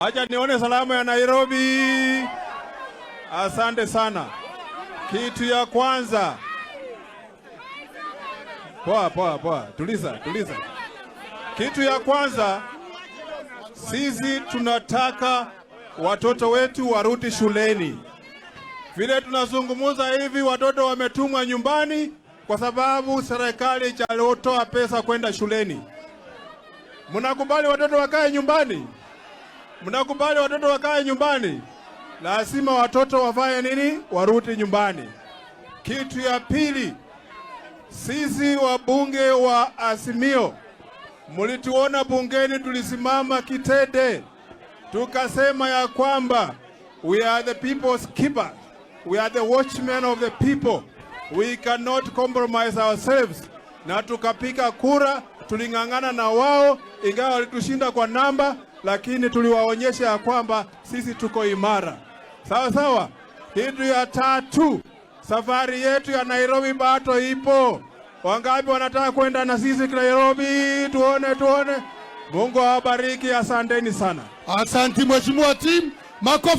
Acha nione salamu ya Nairobi. Asante sana. Kitu ya kwanza, poa poa poa, tuliza tuliza. Kitu ya kwanza, sisi tunataka watoto wetu warudi shuleni. Vile tunazungumza hivi, watoto wametumwa nyumbani kwa sababu serikali haijatoa pesa kwenda shuleni. Mnakubali watoto wakae nyumbani? Mnakubali watoto wakae nyumbani? Lazima watoto wafanye nini? Warudi nyumbani. Kitu ya pili, sisi wabunge wa Azimio, mlituona bungeni, tulisimama kidete, tukasema ya kwamba we are the people's keeper, we are the watchmen of the people, we cannot compromise ourselves. Na tukapiga kura, tuling'ang'ana na wao, ingawa walitushinda kwa namba, lakini tuliwaonyesha ya kwamba sisi tuko imara. Sawa sawa. Kitu ya tatu, safari yetu ya Nairobi bado ipo. Wangapi wanataka kwenda na sisi Nairobi? Tuone, tuone. Mungu awabariki, asanteni sana. Asante, Mheshimiwa Tim. Makofi.